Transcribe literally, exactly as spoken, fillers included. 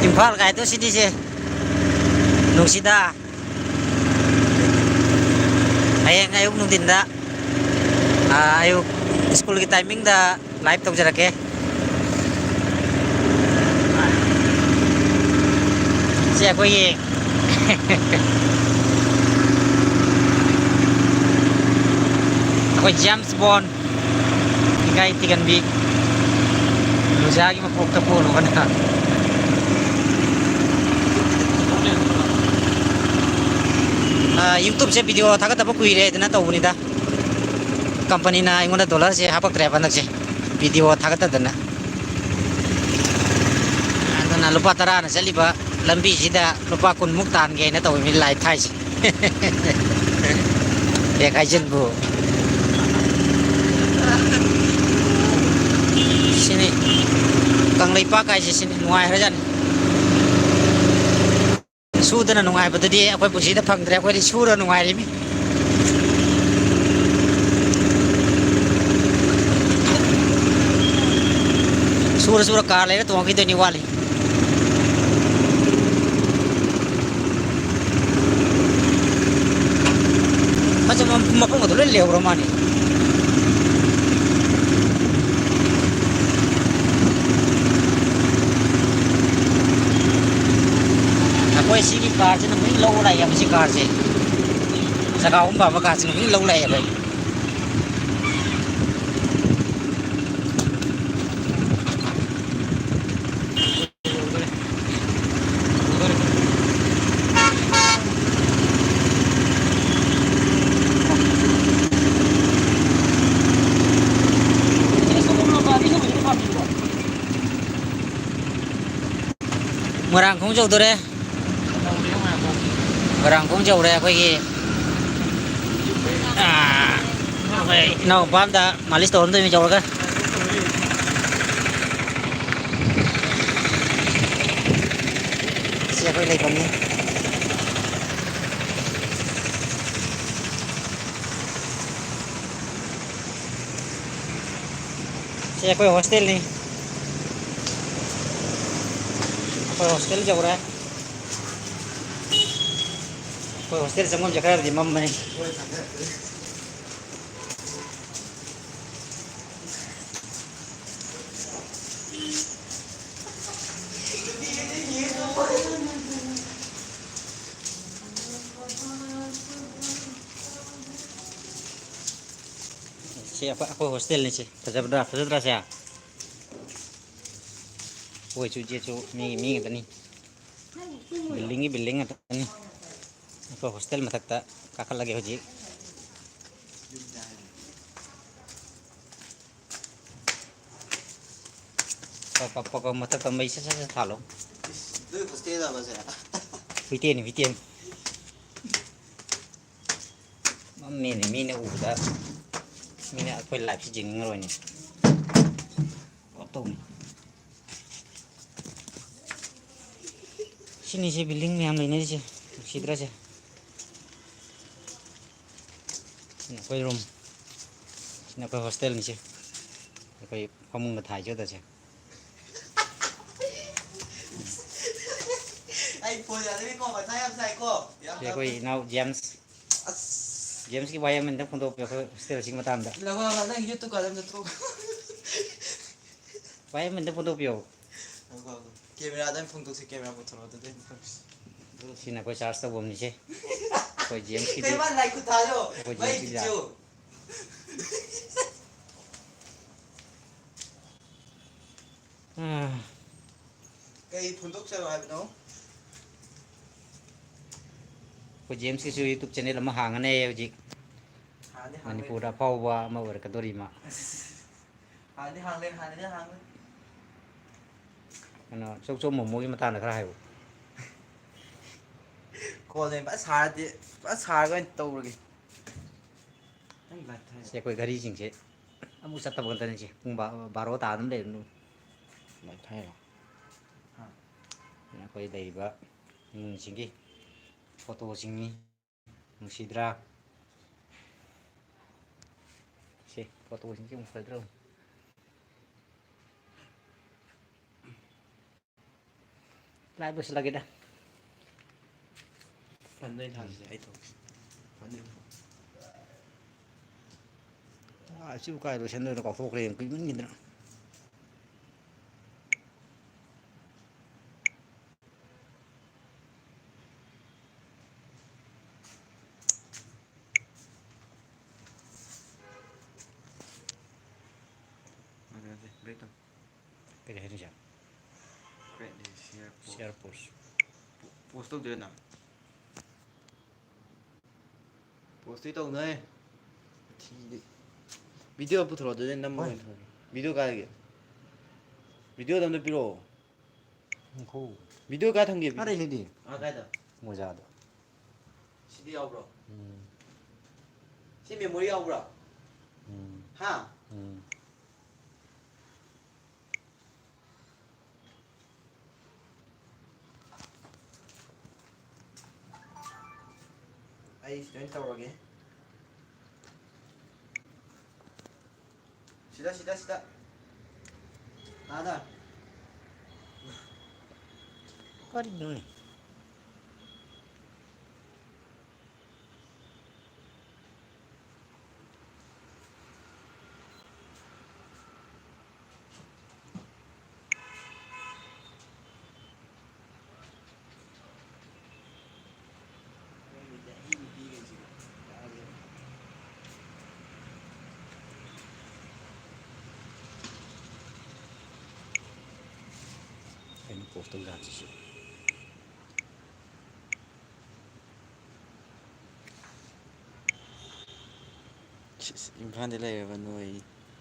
ꯏꯝꯐꯥꯜ ꯀꯥꯏꯗꯣ ꯁꯤꯇꯤꯁꯦ ꯅꯨꯡꯁꯤꯗ꯫ ꯍꯌꯦꯡ ꯑꯌꯨꯛ ꯅꯨꯡꯊꯤꯟꯗ, ꯑꯥ, ꯑꯌꯨꯛ ꯁ꯭ꯀꯨꯜꯒꯤ ꯇꯥꯏꯃꯤꯡꯗ ꯂꯥꯏꯚ ꯇꯧꯖꯔꯛꯀꯦ꯫ ꯁꯤ ꯑꯩꯈꯣꯏꯒꯤ ꯑꯩꯈꯣꯏ ꯖꯦꯝꯁ ꯕꯣꯟ ꯏꯀꯥꯏ ꯊꯤꯒꯟꯕꯤ ꯂꯨꯖꯥꯒꯤ ꯃꯀꯣꯛꯇ ꯄꯣꯜꯂꯨꯕꯅ꯫ ꯑꯥ, YouTube-ꯁꯦ ꯚꯤꯗꯤꯑꯣ ꯊꯥꯒꯠꯇꯕ ꯀꯨꯏꯔꯦ ꯍꯥꯏꯗꯅ ꯇꯧꯕꯅꯤꯗ꯫ ꯀꯝꯄꯅꯤꯅ ꯑꯩꯉꯣꯟꯗ ꯗꯣꯂꯔꯁꯦ ꯍꯥꯄꯛꯇ꯭ꯔꯦꯕ ꯍꯟꯗꯛꯁꯦ, ꯚꯤꯗꯤꯑꯣ ꯊꯥꯒꯠꯇꯗꯅ꯫ ꯑꯗꯨꯅ ꯂꯨꯄꯥ ꯇꯔꯥꯅ ꯆꯠꯂꯤꯕ ꯂꯝꯕꯤꯁꯤꯗ ꯂꯨꯄꯥ ꯀꯨꯟꯃꯨꯛ ꯇꯥꯟꯒꯦꯅ ꯇꯧꯕꯅꯤ ꯂꯥꯏꯚ ꯊꯥꯏꯁꯦ꯫ ꯍꯦꯛ ꯍꯥꯏꯖꯤꯟꯕꯨ꯫ ꯁꯤꯅꯤ ꯀꯪꯂꯩꯄꯥꯛ ꯍꯥꯏꯁꯦ, ꯁꯤꯅꯤ ꯅꯨꯡꯉꯥꯏꯈ꯭ꯔꯖꯥꯠꯅꯤ꯫ ꯁꯨꯗꯅ ꯅꯨꯡꯉꯥꯏꯕꯗꯨꯗꯤ ꯑꯩꯈꯣꯏ ꯄꯨꯟꯁꯤꯗ ꯐꯪꯗ꯭ꯔꯦ, ꯑꯩꯈꯣꯏꯗꯤ ꯁꯨꯔ ꯅꯨꯡꯉꯥꯏꯔꯤꯃꯤ꯫ ꯁꯨꯔ ꯁꯨꯔ ꯀꯥꯔ ꯂꯩꯔ ꯇꯣꯡꯈꯤꯗꯣꯏꯅꯤ ꯋꯥꯠꯂꯤ꯫ ꯃꯆꯨ ꯃ-, ꯃꯐꯝ ꯈꯛꯇ ꯂꯣꯏ ꯂꯩꯍꯧꯔ ꯃꯥꯅꯤ꯫ ꯑꯩꯈꯣꯏ ꯁꯤꯒꯤ ꯀꯥꯔꯁꯤꯅ ꯃꯤ ꯂꯧꯕ ꯂꯥꯛꯑꯦꯕ, ꯁꯤ ꯀꯥꯔꯁꯦ꯫ ꯆꯀꯥ ꯑꯍꯨꯝ ꯄꯥꯟꯕ ꯀꯥꯔꯁꯤꯅ ꯃꯤ ꯂꯧ ꯂꯥꯛꯑꯦꯕ꯫ ꯃꯣꯏꯔꯥꯡꯈꯣꯡ ꯌꯧꯗꯣꯔꯦ꯫ ꯃꯣꯏꯔꯥꯡꯈꯣꯡ ꯌꯧꯔꯦ ꯑꯩꯈꯣꯏꯒꯤ, ꯑꯥ, ꯑꯩꯈꯣꯏ ꯏꯅꯥꯎꯄꯥ ꯑꯝꯗ ꯃꯥꯂꯤꯁ ꯇꯧꯔꯝꯗꯣꯏꯅꯤ ꯌꯧꯔꯒ꯫ ꯁꯤ ꯑꯩꯈꯣꯏ ꯂꯩꯐꯝꯅꯤ꯫ ꯁꯤ ꯑꯩꯈꯣꯏ ꯍꯣꯁꯇꯦꯜꯅꯤ꯫ ꯑꯩꯈꯣꯏ ꯍꯣꯁꯇꯦꯜ ꯌꯧꯔꯦ꯫ ꯑꯩꯈꯣꯏ ꯍꯣꯁꯇꯦꯜ ꯆꯪꯐꯝꯁꯦ ꯈꯔꯕꯨꯗꯤ ꯃꯝꯕꯅꯤ꯫ ꯁꯤ ꯑꯩꯈꯣꯏ, ꯑꯩꯈꯣꯏ ꯍꯣꯁꯇꯦꯜꯅꯤ꯫ ꯁꯤ ꯐꯖꯕ꯭ꯔꯥ, ꯐꯖꯗ꯭ꯔꯥ ꯁꯦ? ꯑꯣꯏꯁꯨ ꯆꯦꯁꯨ ꯃꯤꯒꯤ ꯃꯤ ꯉꯥꯛꯇꯅꯤ꯫ ꯕꯤꯜꯗꯤꯡꯒꯤ ꯕꯤꯜꯗꯤꯡ ꯉꯥꯛꯇꯅꯤ꯫ ꯑꯩꯈꯣꯏ ꯍꯣꯁꯇꯦꯜ ꯃꯊꯛꯇ ꯀꯥꯈꯠꯂꯒꯦ ꯍꯧꯖꯤꯛ꯫ ꯄ-, ꯄ-, ꯄ-, ꯃꯊꯛꯇ ꯃꯩ ꯁꯠ ꯁꯠ ꯁꯠ ꯊꯥꯜꯂꯣ꯫ ꯅꯣꯏ ꯍꯣꯁꯇꯦꯜꯂꯕ ꯁꯦ? ꯍꯨꯏꯇꯦꯟꯅꯤ, ꯍꯨꯏꯇꯦꯟ꯫ ꯃꯝꯃꯦꯅꯦ, ꯃꯤꯅ ꯎꯕꯗ, ꯃꯤꯅ ꯑꯩꯈꯣꯏ ꯂꯥꯏꯐꯁꯤ ꯌꯦꯡꯅꯤꯡꯉꯔꯣꯏꯅꯦ꯫ ꯄꯨꯂꯞ ꯇꯧꯅꯤ꯫ ꯁꯤꯅꯤꯁꯦ ꯕꯤꯜꯗꯤꯡ ꯃꯌꯥꯝ ꯂꯩꯅꯔꯤꯁꯦ, ꯅꯨꯡꯁꯤꯗ꯭ꯔꯁꯦ? ꯁꯤꯅ ꯑꯩꯈꯣꯏ ꯔꯨꯝ, ꯁꯤꯅ ꯑꯩꯈꯣꯏ ꯍꯣꯁꯇꯦꯜꯅꯤꯁꯦ꯫ ꯑꯩꯈꯣꯏ ꯐꯃꯨꯡꯒ ꯊꯥꯏꯁꯦ ꯑꯗꯁꯦ꯫ ꯑꯩ ꯐꯣꯟ ꯌꯥꯗꯕꯩꯀꯣ ꯃꯊꯥ ꯌꯥꯝ ꯁꯥꯏꯀꯣ꯫ ꯌꯥꯝ ꯁꯤ ꯑꯩꯈꯣꯏ ꯇꯞꯄꯦ꯫ ꯏꯅꯥꯎ ꯖꯦꯝꯁ꯫ ꯑꯁ꯫ ꯖꯦꯝꯁꯀꯤ ꯋꯥꯍꯩ ꯑꯃ ꯑꯝꯇ ꯐꯣꯡꯗꯣꯛꯄꯤꯌꯨ ꯑꯩꯈꯣꯏ ꯍꯣꯁꯇꯦꯜꯁꯤꯒꯤ ꯃꯇꯥꯡꯗ꯫ ꯂꯧꯍꯧ, ꯂꯧꯍꯧ, ꯅꯪ ꯌꯨꯇꯨꯕ ꯀꯥꯗ ꯑꯝꯇ ꯊꯣꯛꯑꯣ꯫ ꯋꯥꯍꯩ ꯑꯃ ꯑꯝꯇ ꯐꯣꯡꯗꯣꯛꯄꯤꯌꯨ꯫ ꯉꯥꯏꯈꯣ, ꯉꯥꯏꯈꯣ꯫ ꯀꯦꯃꯦꯔꯥꯗ ꯑꯣꯏꯅ ꯐꯣꯡꯗꯣꯛꯁꯤ, ꯀꯦꯃꯦꯔꯥ ꯄꯨꯊꯣꯔꯛꯑꯣ, ꯑꯗꯨꯗꯤ ꯑꯩꯅ ꯐꯣꯡꯁꯤ꯫ ꯁꯤꯅ ꯑꯩꯈꯣꯏ ꯆꯥꯔꯖ ꯇꯧꯐꯝꯅꯤꯁꯦ꯫ ꯑꯩꯈꯣꯏ ꯖꯦꯝꯁꯀꯤꯗꯤ, ꯀꯩ ꯃꯥ ꯂꯥꯏ ꯈꯨꯠ ꯊꯥꯗꯣ? ꯑꯩꯈꯣꯏ ꯃꯩ ꯖꯦꯝꯁꯀꯤꯗꯤ ꯄꯤꯆꯨ꯫ ꯑꯥ꯫ ꯀꯩ ꯐꯣꯡꯗꯣꯛꯆꯔꯣ ꯍꯥꯏꯕꯅꯣ? ꯑꯩꯈꯣꯏ ꯖꯦꯝꯁꯀꯤꯁꯨ ꯌꯨꯇꯨꯕ ꯆꯦꯅꯦꯜ ꯑꯃ ꯍꯥꯡꯉꯅꯦ ꯍꯧꯖꯤꯛ꯫ ꯍꯥꯡꯗꯤ ꯍꯥꯡꯉꯣꯏ꯫ ꯃꯅꯤꯄꯨꯔꯗ ꯑꯐꯥꯎꯕ ꯑꯃ ꯑꯣꯏꯔꯛꯀꯗꯧꯔꯤ ꯃꯥ꯫ ꯑꯁ꯫ ꯍꯥꯡꯗꯤ ꯍꯥꯡꯂꯦ, ꯍꯥꯡꯗꯤ ꯍꯥꯡꯂꯦ꯫ ꯀꯩꯅꯣ, ꯆꯧ ꯆꯧ ꯃꯣꯃꯣꯒꯤ ꯃꯇꯥꯡꯗ ꯈꯔ ꯍꯥꯏꯌꯨ꯫ ꯀꯣꯜꯁꯦ ꯐꯖ ꯁꯥꯔꯗꯤ, ꯐꯖ ꯁꯥꯔꯒ ꯑꯣꯏꯅ ꯇꯧꯔꯒꯦ꯫ ꯅꯪ ꯂꯥꯏꯠ ꯊꯥꯏꯔꯣ? ꯁꯤ ꯑꯩꯈꯣꯏ ꯘꯔꯤꯁꯤꯡꯁꯦ ꯑꯃꯨꯛ ꯆꯠꯇꯕ ꯉꯥꯛꯇꯅꯤ꯫ ꯁꯤ ꯄꯨꯡ ꯕꯥ-, ꯕꯥꯔꯣ ꯇꯥꯗꯅ ꯂꯩꯔꯅꯨ꯫ ꯂꯥꯏꯠ ꯊꯥꯏꯔꯣ? ꯍꯥ? ꯑꯩꯈꯣꯏ ꯂꯩꯔꯤꯕ ꯏꯃꯨꯡꯁꯤꯡꯒꯤ ꯐꯣꯇꯣꯁꯤꯡꯅꯤ꯫ ꯅꯨꯡꯁꯤꯗ꯭ꯔꯥ? ꯁꯤ ꯐꯣꯇꯣꯁꯤꯡꯁꯤ ꯑꯃꯨꯛ ꯐꯖꯗ꯭ꯔꯣ? ꯀꯥꯏ ꯂꯣꯏꯁꯤꯜꯂꯒꯦꯗ꯫ ꯐꯟꯗ ꯑꯩ ꯊꯥꯁꯤꯁꯦ ꯑꯩ ꯊꯣꯛꯀꯦ꯫ ꯐꯟꯗ ꯑꯩ ꯊꯣꯛꯀꯦ꯫ ꯑꯥ, ꯁꯤꯕꯨ ꯀꯥꯏ ꯂꯣꯏꯁꯤꯟꯗꯣꯏꯅꯣ ꯀꯥꯎꯊꯣꯛꯈ꯭ꯔꯦ, ꯀꯨꯏꯃꯟꯈꯤꯗꯅ꯫ ꯅꯠꯇꯦ, ꯅꯠꯇꯦ, ꯕꯦꯛ ꯇꯧ꯫ ꯀꯩ ꯍꯥꯏꯅꯣ ꯁꯦ? ꯀ꯭ꯔꯦꯠꯅꯦ, ꯁꯤꯌꯔ ꯄꯣꯁ꯫ ꯁꯤꯌꯔ ꯄꯣꯁ꯫ ꯄꯣ-, ꯄꯣꯁ ꯇꯧꯗꯣꯏꯔ ꯅꯪ? ꯄꯣꯁꯇꯤ ꯇꯧꯅꯨꯍꯦ꯫ ꯊꯤꯗꯦ꯫ ꯚꯤꯗꯤꯑꯣ ꯄꯨꯊꯣꯔꯛꯑꯣ ꯑꯗꯨꯗꯤ ꯅꯝꯕ ꯍꯣꯏ꯫ ꯑꯣꯏꯅ ꯊꯝꯒꯦ꯫ ꯚꯤꯗꯤꯑꯣ ꯀꯥꯏꯗꯒꯤ? ꯚꯤꯗꯤꯑꯣꯗꯣ ꯑꯝꯇ ꯄꯤꯔꯛꯑꯣ꯫ ꯎꯪꯈꯣ꯫ ꯚꯤꯗꯤꯑꯣ ꯀꯥꯏ ꯊꯝꯒꯦ? ꯑꯥꯗ ꯂꯩꯁꯤꯗꯤ꯫ ꯑꯥ, ꯀꯥꯏꯗ? ꯃꯣꯖꯥꯗ꯫ ꯁꯤꯗꯤ ꯌꯥꯎꯕ꯭ꯔꯣ? ꯎꯝ꯫ ꯁꯤ ꯃꯦꯃꯣꯔꯤ ꯌꯥꯎꯕ꯭ꯔꯣ? ꯎꯝ꯫ ꯍꯥ? ꯎꯝ꯫ ꯑꯩ ꯁꯤꯗ ꯑꯣꯏꯅ ꯇꯧꯔꯒꯦ꯫ ꯁꯤꯗ, ꯁꯤꯗ, ꯁꯤꯗ꯫ ꯑꯥꯗ꯫ ꯀꯔꯤꯅꯣꯅꯦ? ꯑꯩꯅ ꯄꯣꯁ ꯇꯧ ꯌꯥꯗ꯭ꯔꯤꯁꯦ꯫ ꯁꯤꯁ, ꯏꯝꯐꯥꯜꯗ ꯂꯩꯔꯕ ꯅꯣꯏ?